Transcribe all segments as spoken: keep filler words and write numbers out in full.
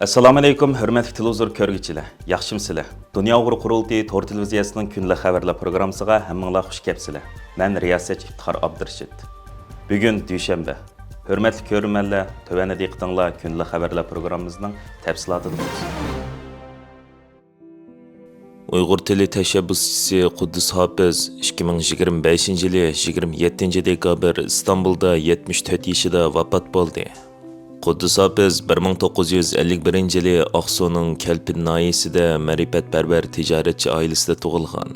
ئەسسالامۇئەلەيكۇم، ھۆرمەتلىك تېلېۋىزور كۆرگۈچىلەر، ياخشىمۇسىلەر؟ دۇنيا ئۇيغۇر قۇرۇلتىيى تور تېلېۋىزىيەسىنىڭ كۈندىلىك خەۋەرلەر پروگراممىسىغا ھەممىڭلار خۇش كەپسىلەر. مەن رىياسەتچى ئىپتىخار ئابدۇرېشىت. بۈگۈن دۈشەنبە. ھۆرمەتلىك كۆرۈرمەنلەر، تۆۋەندە دىققىتىڭلار كۈندىلىك خەۋەرلەر پروگراممىمىزنىڭ تەپسىلاتىدا بولسۇن. ئۇيغۇر تىلى تەشەببۇسچىسى قۇددۇس ھاپىز ئىككى مىڭ يىگىرمە بەشىنچى يىلى يىگىرمە يەتتىنچى دېكابىر ئىستانبۇلدا يەتمىش تۆت يېشىدا ۋاپات بولدى. قۇددۇس ھاپىز بىر مىڭ توققۇز يۈز ئەللىك بىرىنچى يىلى ئاقسۇنىڭ كەلپىن ناھىيەسىدە مەرىپەتپەرۋەر تىجارەتچى ئائىلىسىدە تۇغۇلغان.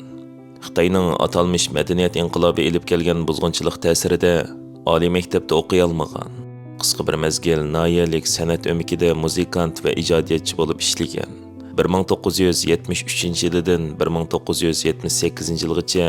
خىتاينىڭ ئاتالمىش مەدەنىيەت ئىنقىلابى ئېلىپ كەلگەن بۇزغۇنچىلىق تەسىرىدە، ئالىي مەكتەپتە ئوقۇيالمىغان. قىسقا بىر مەزگىل ناھىيەلىك سەنئەت ئۆمىكىدە مۇزىكانت ۋە ئىجادىيەتچى بولۇپ ئىشلىگەن. بىر مىڭ توققۇز يۈز يەتمىش ئۈچىنچى يىلىدىن بىر مىڭ توققۇز يۈز يەتمىش سەككىزىنچى يىلغىچە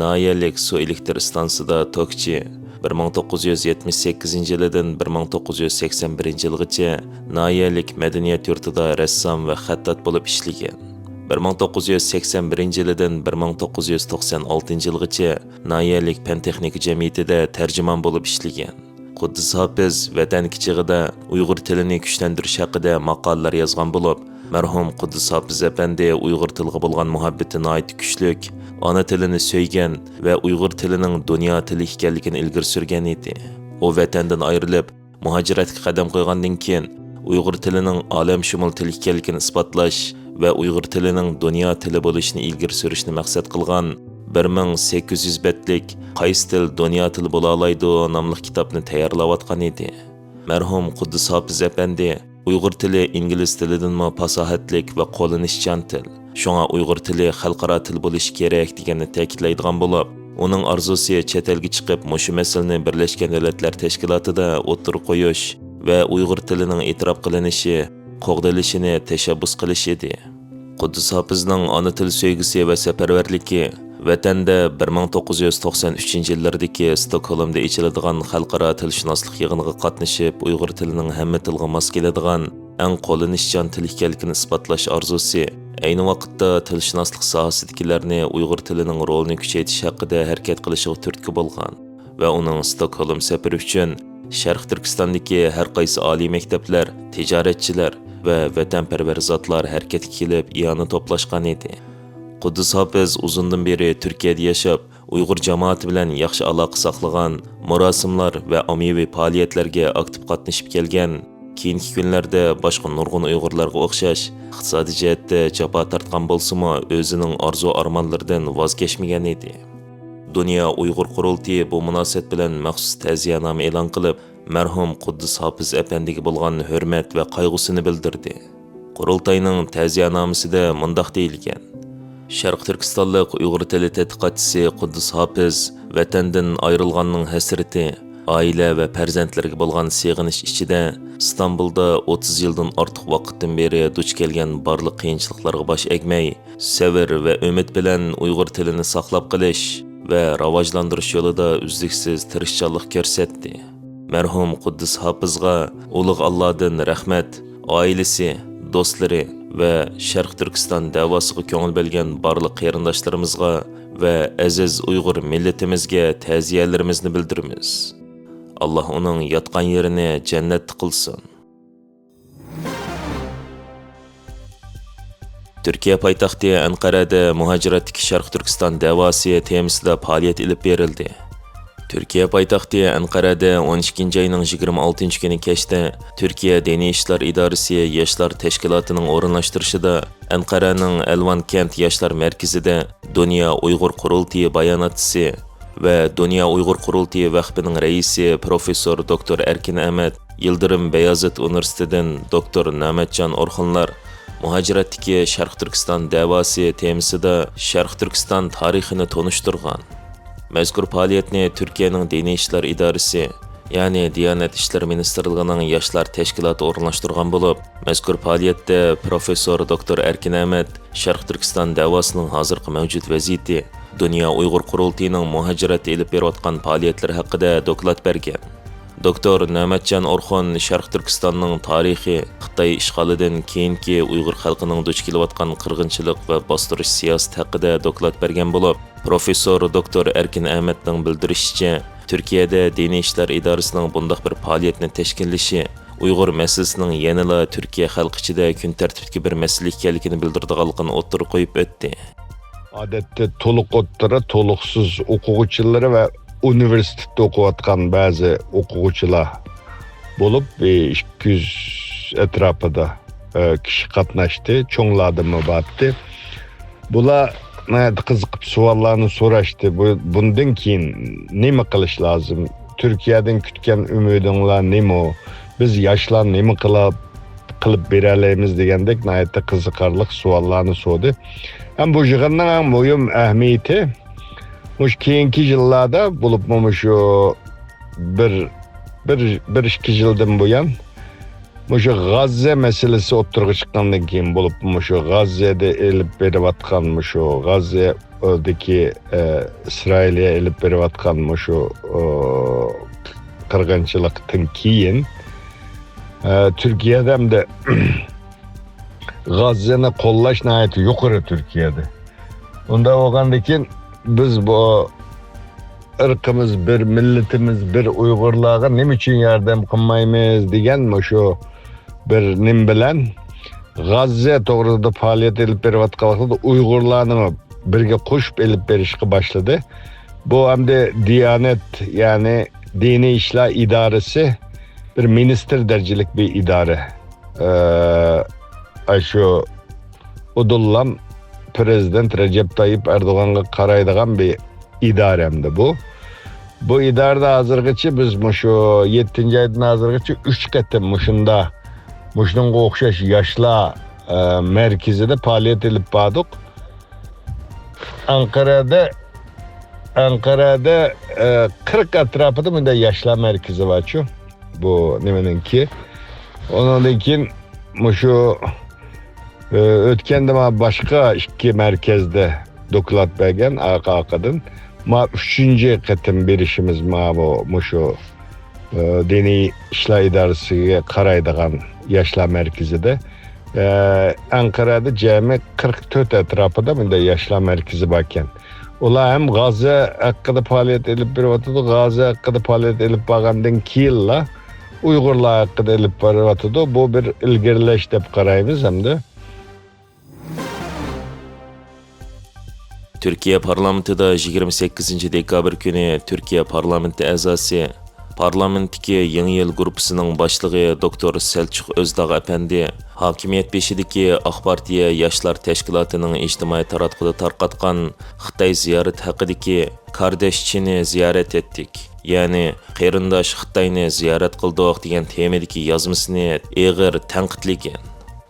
ناھىيەلىك سۇ ئېلېكتر ئىستانسىسىدا توكچى، بىر مىڭ توققۇز يۈز يەتمىش سەككىزىنچى يىلىدىن بىر مىڭ توققۇز يۈز سەكسەن بىرىنچى يىلغىچە ناھىيەلىك مەدەنىيەت يۇرتىدا رەسسام ۋە خەتتات بولۇپ ئىشلىگەن. بىر مىڭ توققۇز يۈز سەكسەن بىرىنچى يىلىدىن بىر مىڭ توققۇز يۈز توقسان ئالتىنچى يىلغىچە ناھىيەلىك پەن-تېخنىكا جەمئىيىتىدە تەرجىمان بولۇپ ئىشلىگەن. قۇددۇس ھاپىز ۋەتەندىكى چېغىدا ئۇيغۇر تىلىنى كۈچلەندۈرۈش ھەققىدە ماقالىلەر يازغان بولۇپ، مەرھۇم قۇددۇس ھاپىز ئەپەندى ئۇيغۇر تىلىغا بولغان مۇھەببىتى ناھايىتى كۈچلۈك، ئانا تىلىنى سۆيگەن ۋە ئۇيغۇر تىلىنىڭ دۇنيا تىلى ئىكەنلىكىنى ئىلگىرى سۈرگەن ئىدى. ئۇ ۋەتەندىن ئايرىلىپ، مۇھاجىرەتكە قەدەم قويغاندىن كېيىن، ئۇيغۇر تىلىنىڭ ئالەمشۇمۇل تىل ئىكەنلىكىنى ئىسپاتلاش ۋە ئۇيغۇر تىلىنىڭ دۇنيا تىلى بولۇشىنى ئىلگىرى سۈرۈشنى مەقسەت قىلغان بىر مىڭ سەككىز يۈز بەتلىك «قايسى تىل دۇنيا تىلى بولالايدۇ؟» ناملىق كىتابنى تەييارلاۋاتقان ئىدى. مەرھۇم قۇددۇس ھاپىز ئەپەندى، ئۇيغۇر تىلى ئىنگلىز تىلىدىنمۇ پاساھەتلىك ۋە قوللىنىشچان تىل. شۇڭا ئۇيغۇر تىلى خەلقئارا تىل بولۇشى كېرەك دېگەننى تەكىتلەيدىغان بولۇپ، ئۇنىڭ ئارزۇسى چەت ئەلگە چىقىپ، مۇشۇ مەسىلىنى بىرلەشكەن دۆلەتلەر تەشكىلاتىدا ئوتتۇرىغا قويۇش ۋە ئۇيغۇر تىلىنىڭ ئېتىراپ قىلىنىشى، قوغدىلىشىنى تەشەببۇس قىلىش ئىدى. قۇددۇس ھاپىزنىڭ ئانا تىل سۆيگۈسى ۋە سەپەرۋەرلىكى ۋەتەندە بىر مىڭ توققۇز يۈز توقسان ئۈچىنچى يىللىرىدىكى ستوكھولمدا ئېچىلىدىغان خەلقئارا تىلشۇناسلىق يىغىنىغا قاتنىشىپ، ئۇيغۇر تىلىنىڭ ھەممە تىلغا ماس كېلىدىغان، ئەڭ قوللىنىشچان تىل ئىكەنلىكىنى ئىسپاتلاش ئارزۇسى ئەينى ۋاقىتتا تىلشۇناسلىق ساھەسىدىكىلەرنى ئۇيغۇر تىلىنىڭ رولىنى كۈچەيتىش ھەققىدە ھەرىكەت قىلىشىغا تۈرتكە بولغان ۋە ئۇنىڭ ستوكھولم سەپىرى ئۈچۈن شەرقىي تۈركىستاندىكى ھەر قايسى ئالىي مەكتەپلەر، تىجارەتچىلەر ۋە ۋەتەنپەرۋەر زاتلار ھەرىكەتكە كېلىپ، ئىئانە توپلاشقان ئىدى. قۇددۇس ھاپىز ئۇزۇندىن بېرى تۈركىيەدە ياشاپ، ئۇيغۇر جامائىتى بىلەن ياخشى ئالاقە ساقلىغان، مۇراسىملار ۋە ئاممىۋى پائالىيەتلەرگە ئاكتىپ قاتنىشىپ كەلگەن، كېيىنكى كۈنلەردە باشقا نۇرغۇن ئۇيغۇرلارغا ئوخشاش ئىقتىسادىي جەھەتتە جاپا تارتقان بولسىمۇ، ئۆزىنىڭ ئارزۇ-ئارمانلىرىدىن ۋاز كەچمىگەن ئىدى. دۇنيا ئۇيغۇر قۇرۇلتىيى بۇ مۇناسىۋەت بىلەن مەخسۇس تەزىيەنامە ئېلان قىلىپ، مەرھۇم قۇددۇس ھاپىز ئەپەندىگە بولغان ھۆرمەت ۋە قايغۇسىنى بىلدۈردى. قۇرۇلتاينىڭ تەزىيەنامىسىدە مۇنداق دېيىلگەن: شەرقىي تۈركىستانلىق ئۇيغۇر تىلى تەتقىقاتچىسى قۇددۇس ھاپىز ۋەتەندىن ئايرىلغاننىڭ ھەسرىتى، ئائىلە ۋە پەرزەنتلىرىگە بولغان سېغىنىش ئىچىدە ئىستانبۇلدا ئوتتۇز يىلدىن ئارتۇق ۋاقىتتىن بېرى دۇچ كەلگەن بارلىق قىيىنچىلىقلارغا باش ئەگمەي، سەۋر ۋە ئۈمىد بىلەن ئۇيغۇر تىلىنى ساقلاپ قېلىش ۋە راۋاجلاندۇرۇش يولىدا ئۈزلۈكسىز تىرىشچانلىق كۆرسەتتى. مەرھۇم قۇددۇس ھاپىزغا ئۇلۇغ ئاللادىن رەھمەت، ئائىلىسى، دوستلىرى ۋە شەرقىي تۈركىستان دەۋاسىغا كۆڭۈل بۆلگەن بارلىق قېرىنداشلىرىمىزغا ۋە ئەزىز ئۇيغۇر مىللىتىمىزگە تەزىيەلىرىمىزنى بىلدۈرىمىز. ئاللا ئۇنىڭ ياتقان يېرىنى جەننەتتە قىلسۇن. تۈركىيە پايتەختى ئەنقەرەدە مۇھاجىرەتتىكى شەرقىي تۈركىستان دەۋاسى تېمىسىدا پائالىيەت ئېلىپ بېرىلدى. تۈركىيە پايتەختى ئەنقەرەدە ئون ئىككىنچى ئاينىڭ يىگىرمە ئالتىنچى كۈنى كەچتە تۈركىيە دىنىي ئىشلار ئىدارىسى ياشلار تەشكىلاتىنىڭ ئورۇنلاشتۇرۇشىدا ئەنقەرەنىڭ ئەلۋان كەنت ياشلار مەركىزىدە دۇنيا ئۇيغۇر قۇرۇلتىيى باياناتچىسى ۋە دۇنيا ئۇيغۇر قۇرۇلتىيى ۋەقپىنىڭ رەئىسى پروفېسسور دوكتور ئەركىن ئەمەت، يىلدىرىم بەيازىت ئۇنىۋېرسىتېتىدىن دوكتور نامەتجان ئورخۇنلار مۇھاجىرەتتىكى شەرقىي تۈركىستان دەۋاسى تېمىسىدا شەرقىي تۈركىستان تارىخىنى تونۇشتۇرغان. مەزكۇر پائالىيەتنى تۈركىيەنىڭ دىنىي ئىشلار ئىدارىسى، يەنى دىيانەت ئىشلىرى مىنىستىرلىقىنىڭ ياشلار تەشكىلاتى ئورۇنلاشتۇرغان بولۇپ، مەزكۇر پائالىيەتتە پروفېسسور دوكتور ئەركىن ئەمەت شەرقىي تۈركىستان دەۋاسىنىڭ ھازىرقى مەۋجۇت ۋەزىيىتى، دۇنيا ئۇيغۇر قۇرۇلتىيىنىڭ مۇھاجىرەتتە ئېلىپ بېرىۋاتقان پائالىيەتلىرى ھەققىدە دوكلات بەرگەن. دوكتور نامەتجان ئورخۇن شەرقىي تۈركىستاننىڭ تارىخى، خىتاي ئىشغالىدىن كېيىنكى ئۇيغۇر خەلقىنىڭ دۇچ كېلىۋاتقان قىرغىنچىلىق ۋە باستۇرۇش سىياسىتى ھەققىدە دوكلات بەرگەن بولۇپ، پروفېسسور دوكتور ئەركىن ئەمەتنىڭ بىلدۈرۈشىچە، تۈركىيەدە دىنىي ئىشلار ئىدارىسىنىڭ بۇنداق بىر پائالىيەتنى تەشكىللىشى ئۇيغۇر مەسىلىسىنىڭ يەنىلا تۈركىيە خەلقى ئىچىدە كۈن تەرتىپتىكى بىر مەسىلە ئىكەنلىكىنى بىلدۈرىدىغانلىقىنى ئوتتۇرىغا قويۇپ ئۆتتى. ئادەتتە تولۇق ئوتتۇرا، تولۇقسىز ئوقۇغۇچىلىرى ۋە ئۇنىۋېرسىتېتتا ئوقۇۋاتقان بەزى ئوقۇغۇچىلار بولۇپ، ئىككى يۈز ئەتراپىدا، ئە، كىشى قاتناشتى، چوڭلاردىنمۇ بارتتى. بۇلار ناھايىتى قىزىقىپ سوئاللارنى سوراشتى. بۇ، بۇندىن كېيىن نېمە قىلىش لازىم؟ تۈركىيەدىن كۈتكەن ئۈمىدىڭلار نېمە؟ بىز ياشلار نېمە قىلىپ، قىلىپ بېرەلەيمىز دېگەندەك ناھايىتى قىزىقارلىق سوئاللارنى سورىدى. ھەم بۇ يىغىننىڭ ئەڭ مۇھىم ئەھمىيىتى، مۇشۇ كېيىنكى يىللاردا، بولۇپمۇ مۇشۇ بىر، بىر، بىر ئىككى يىلدىن بۇيان، مۇشۇ غاززە مەسىلىسى ئوتتۇرىغا چىققاندىن كېيىن، بولۇپمۇ مۇشۇ غاززەدە ئېلىپ بېرىۋاتقان، مۇشۇ غاززەدىكى، ئە، ئىسرائىلىيە ئېلىپ بېرىۋاتقان مۇشۇ، ئۇ، قىرغىنچىلىقتىن كېيىن، ئە، تۈركىيەدە ھەمدە غاززەنى قوللاش ناھايىتى يۇقىرى تۈركىيەدە. ئۇنداق بولغاندىكىن، بىز بۇ ئىرقىمىز بىر، مىللىتىمىز بىر ئۇيغۇرلارغا نېمە ئۈچۈن ياردەم قىلمايمىز دېگەن مۇشۇ بىر نېمە بىلەن غاززە توغرىسىدا پائالىيەت ئېلىپ بېرىۋاتقان ۋاقتىدا ئۇيغۇرلارنى بىرگە قوشۇپ ئېلىپ بېرىشقا باشلىدى. بۇ ئەمدى دىيانەت، يەنى دىنىي ئىشلار ئىدارىسى بىر مىنىستىر دەرىجىلىك بىر ئىدارە. ئە، ئاشۇ ئۇدۇللام پىرېزىدېنت رەجەپ تايىپ ئەردوغانغا قارايدىغان بىر ئىدارە ئەمدى بۇ. بۇ ئىدارىدە ھازىرغىچە بىز مۇشۇ يەتتىنچى ئايدىن ھازىرغىچە ئۈچ قېتىم مۇشۇندا، مۇشۇنىڭغا ئوخشاش ياشلار، ئە، مەركىزىدە پائالىيەت ئېلىپ باردۇق. ئەنقەرەدە، ئەنقەرەدە، ئە، قىرىق ئەتراپىدا مۇنداق ياشلار مەركىزى بارچۇ. بۇ نېمىنىڭكى. ئۇنىڭدىن كېيىن مۇشۇ، ئە، ئۆتكەندە مانا باشقا ئىككى مەركەزدە دوكلات بەرگەن ئارقا-ئارقىدىن. مانا ئۈچىنچى قېتىم بېرىشىمىز مانا بۇ، مۇشۇ، ئە، دىنىي ئىشلار ئىدارىسىگە قارايدىغان ياشلار مەركىزىدە. ئە، ئەنقەرەدە جەمئىي قىرىق تۆت ئەتراپىدا مۇنداق ياشلار مەركىزى باركەن. ئۇلار ھەم غاززە ھەققىدە پائالىيەت ئېلىپ بېرىۋاتىدۇ. غاززە ھەققىدە پائالىيەت ئېلىپ بارغاندىن كېيىنلا ئۇيغۇرلار ھەققىدە ئېلىپ بېرىۋاتىدۇ. بۇ بىر ئىلگىرىلەش دەپ قارايمىز ھەمدە. تۈركىيە پارلامېنتىدا يىگىرمە سەككىزىنچى دېكابىر كۈنى تۈركىيە پارلامېنتى ئەزاسى، پارلامېنتتىكى يېڭى يىل گۇرۇپپىسىنىڭ باشلىقى دوكتور سەلچۇق ئۆزداغ ئەپەندى ھاكىمىيەت بېشىدىكى ئاق پارتىيە ياشلار تەشكىلاتىنىڭ ئىجتىمائىي تاراتقۇدا تارقاتقان خىتاي زىيارىتى ھەققىدىكى «كاردەشچىنى زىيارەت ئەتتىك»، يەنى «قېرىنداش خىتاينى زىيارەت قىلدۇق» دېگەن تېمىدىكى يازمىسىنى ئېغىر تەنقىدلىگەن.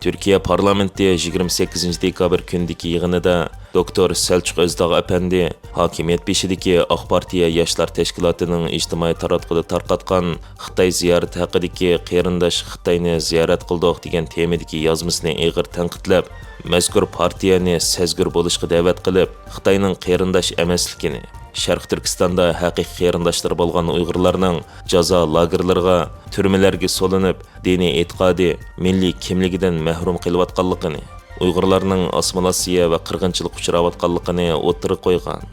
تۈركىيە پارلامېنتى يىگىرمە سەككىزىنچى دېكابىر كۈنىدىكى يىغىنىدا دوكتور سەلچۇق ئۆزداغ ئەپەندى ھاكىمىيەت بېشىدىكى ئاق پارتىيە ياشلار تەشكىلاتىنىڭ ئىجتىمائىي تاراتقۇدا تارقاتقان خىتاي زىيارىتى ھەققىدىكى «قېرىنداش خىتاينى زىيارەت قىلدۇق» دېگەن تېمىدىكى يازمىسىنى ئېغىر تەنقىدلەپ، مەزكۇر پارتىيەنى سەزگۈر بولۇشقا دەۋەت قىلىپ، خىتاينىڭ قېرىنداش ئەمەسلىكىنى، شەرقىي تۈركىستاندا ھەقىقىي قېرىنداشلىرى بولغان ئۇيغۇرلارنىڭ جازا لاگېرلىرىغا، تۈرمىلەرگە سولىنىپ، دىنىي ئېتىقادى، مىللىي كىملىكىدىن مەھرۇم قېلىۋاتقانلىقىنى، ئۇيغۇرلارنىڭ ئاسسىمىلياتسىيە ۋە قىرغىنچىلىققا ئۇچراۋاتقانلىقىنى ئوتتۇرىغا قويغان.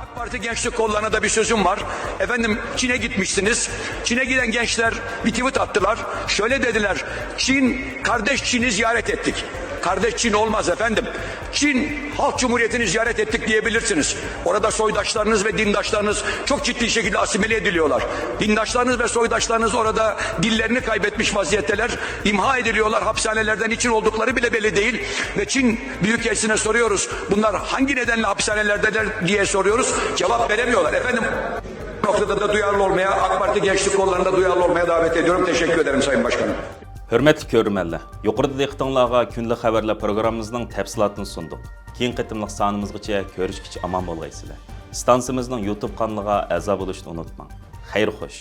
AK Parti gençlik kollarına da bir sözüm var. Efendim, Çin'e gitmişsiniz. Çin'e giden gençler bir tweet attılar. Şöyle dediler: "Çin, kardeş Çin'i ziyaret ettik." Kardeş Çin olmaz efendim. Çin Halk Cumhuriyeti'ni ziyaret ettik diyebilirsiniz. Orada soydaşlarınız ve dindaşlarınız çok ciddi şekilde asimile ediliyorlar. Dindaşlarınız ve soydaşlarınız orada dillerini kaybetmiş vaziyetteler, imha ediliyorlar. Hapishanelerde niçin oldukları bile belli değil. Ve Çin Büyükelçisi'ne soruyoruz, "Bunlar hangi nedenle hapishanelerdeler?" diye soruyoruz. Cevap veremiyorlar. Efendim, bu noktada da duyarlı olmaya, AK Parti gençlik kollarında duyarlı olmaya davet ediyorum. Teşekkür ederim Sayın Başkanım. ھۆرمەتلىك كۆرۈرمەنلەر، يۇقىرىدا دىققىتىڭلارغا كۈندىلىك خەۋەرلەر پروگراممىمىزنىڭ تەپسىلاتىنى سۇندۇق. كېيىنكى قېتىملىق سانىمىزغىچە كۆرۈشكىچە ئامان بولغايسىلەر. ئىستانسىمىزنىڭ يۇتۇب قانىلىغا ئەزا بولۇشنى ئۇنتۇماڭ. خەير خوش.